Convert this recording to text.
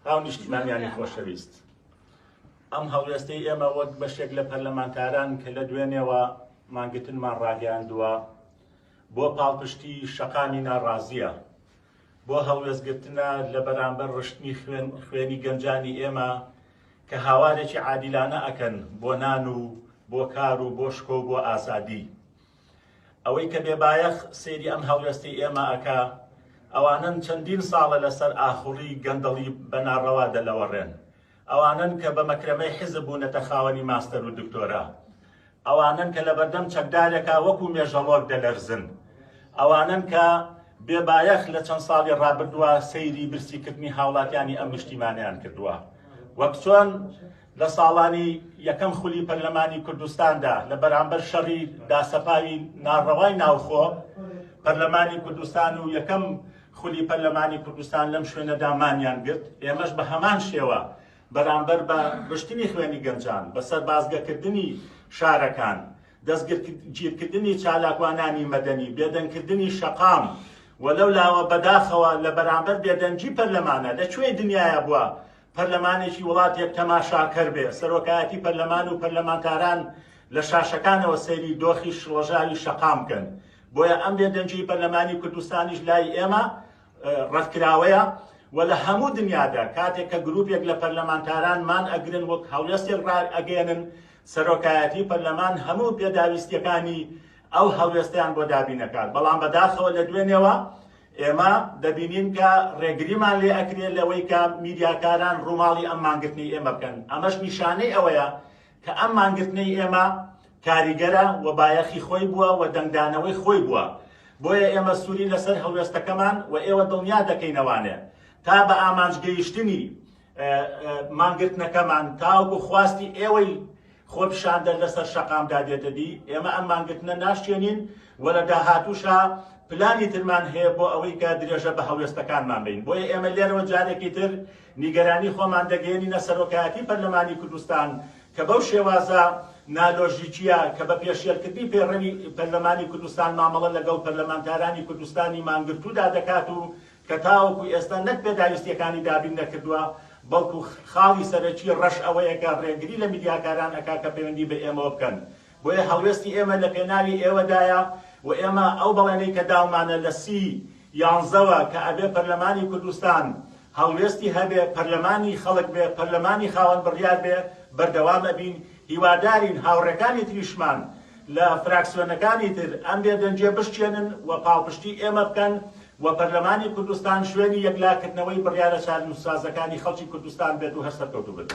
هاونیشتیمانیانی خۆشەویست، ئەم هەڵوێستەی ئێمە وەک بەشێک لە پەرلەمانتاران کە لە دوێنێوە مانگرتنمان ڕاگەیاندووە بۆ پاڵپشتی شەقامی ناڕازییە، بۆ هەڵوێستگرتنە لە بەرامبەر ڕشتنی خوێن خوێنی گەنجانی ئێمە کە هاوارێکی عادیلانە ئەکەن بۆ نان و بۆ کار و بۆ شکۆ و بۆ ئازادی. ئەوەی کە بێبایەخ سەیری ئەم هەڵوێستەی ئێمە ئەکا ئەوانەن چەندین ساڵە لەسەر ئاخوڕی گەندەڵی بە ناڕەوا دەلەوەڕێن، ئەوانەن کە بە مەکرەمەی حیزب بوونەتە خاوەنی ماستەر و دکتۆرا، ئەوانەن کە لەبەردەم چەکدارێکا وەکو مێژەڵۆک دەلەرزن، ئەوانەن کە بێ بایەخ لە چەند ساڵی ڕابردووە سەیری برسیکردنی هاوڵاتیانی ئەم نیشتیمانەیان کردووە. وەک چۆن لە ساڵانی یەکەم خولی پەرلەمانی کوردستاندا لە بەرامبەر شەڕی داسەپاوی ناڕەوای ناوخۆ، پەرلەمانی کوردستان و یەکەم خولی پەرلەمانی کوردستان لەم شوێنەدا مانیان گرت، ئێمەش بە هەمان شێوە بەرامبەر بە ڕشتنی خوێنی گەنجان، بە سەربازگەکردنی شارەکان، دەستگیرکردنی چالاکوانانی مەدەنی، بێدەنگکردنی شەقام و لەولاوە بەداخەوە لە بەرامبەر بێدەنگی پەرلەمانە، لە کوێی دنیایا بووە پەرلەمانێکی وڵاتێک تەماشاکەر بێ، سەرۆکایەتی پەرلەمان و پەرلەمانتاران لە شاشەکانەوە سەیری دۆخی شڵەژاوی شەقام بکەن. بۆیە ئەم بێدەنگیی پەرلەمانی کوردستانیش لای ئێمە ڕەتکراوەیە و لە هەموو دنیادا کاتێک کە گروپێک لە پەرلەمانتاران مان ئەگرن وەک هەڵوێستێک ڕائەگەیەنن، سەرۆکایەتی پەرلەمان هەموو پێداویستییەکانی ئەو هەڵوێستەیان بۆ دابین ئەکات، بەڵام بەداخەوە لە دوێنێوە ئێمە دەبینین کە ڕێگریمان لێ ئەکرێت لەوەی کە میدیاکاران ڕووماڵی ئەم مانگرتنەی ئێمە بکەن، ئەمەش نیشانەی ئەوەیە کە ئەم مانگرتنەی ئێمە کاریگەرە و بایەخی خۆی بووە و دەنگدانەوەی خۆی بووە، بۆیە ئێمە سوورین لەسەر هەڵوێستەکەمان و ئێوە دڵنیا دەکەینەوانێ تا بە ئامانج گەیشتنی مانگرتنەکەمان تاوەکو خواستی ئێوەی خۆپیشاندەر لەسەر شەقامدا دێتە دی، ئێمە ئەم مانگرتنە ناشکێنین و لە داهاتووشا پلانی ترمان هەیە بۆ ئەوەی کە درێژە بە هەڵوێستەکانمان بەین. بۆیە ئێمە لێرەوە جارێکی تر نیگەرانی خۆمان دەگەیەنینە سەرۆکایەتی پەرلەمانی کوردستان کە بەو شێوازە نالۆژیکییە کە بە پێشێلکردنی پەیڕەوی پەرلەمانی کوردستان مامەڵە لەگەڵ پەرلەمانتارانی کوردستانی مانگرتوودا دەکات و کە تاوەکو ئێستا نەک پێداویستییەکانی دابین نەکردووە، بەڵکو خاڵی سەرەکی ڕەش ئەوەیە کە ڕێگری لە میدیاکاران ئەکا کە پەیوەندی بە ئێمەوە بکەن. بۆیە هەڵوێستی ئێمە لە پێناوی ئێوەدایە و ئێمە ئەو بەڵێنەی کە داومانە لە سی یانزەوە کە ئەبێ پەرلەمانی کوردستان هەڵوێستی هەبێ، پەرلەمانی خەڵک بێ، پەرلەمانی خاوەن بڕیار بێ، بەردەوام ئەبین. هیوادارین هاوڕێکانی تریشمان لە فراکسیۆنەکانی تر ئەم بێدەنگیە بشکێنن و پاڵپشتی ئێمە بکەن و پەرلەمانی کوردستان شوێنی یەکلاکردنەوەی بڕیارە چارەنووسسازەکانی خەڵکی کوردستان بێت و هەر سەرکەوتوو بن.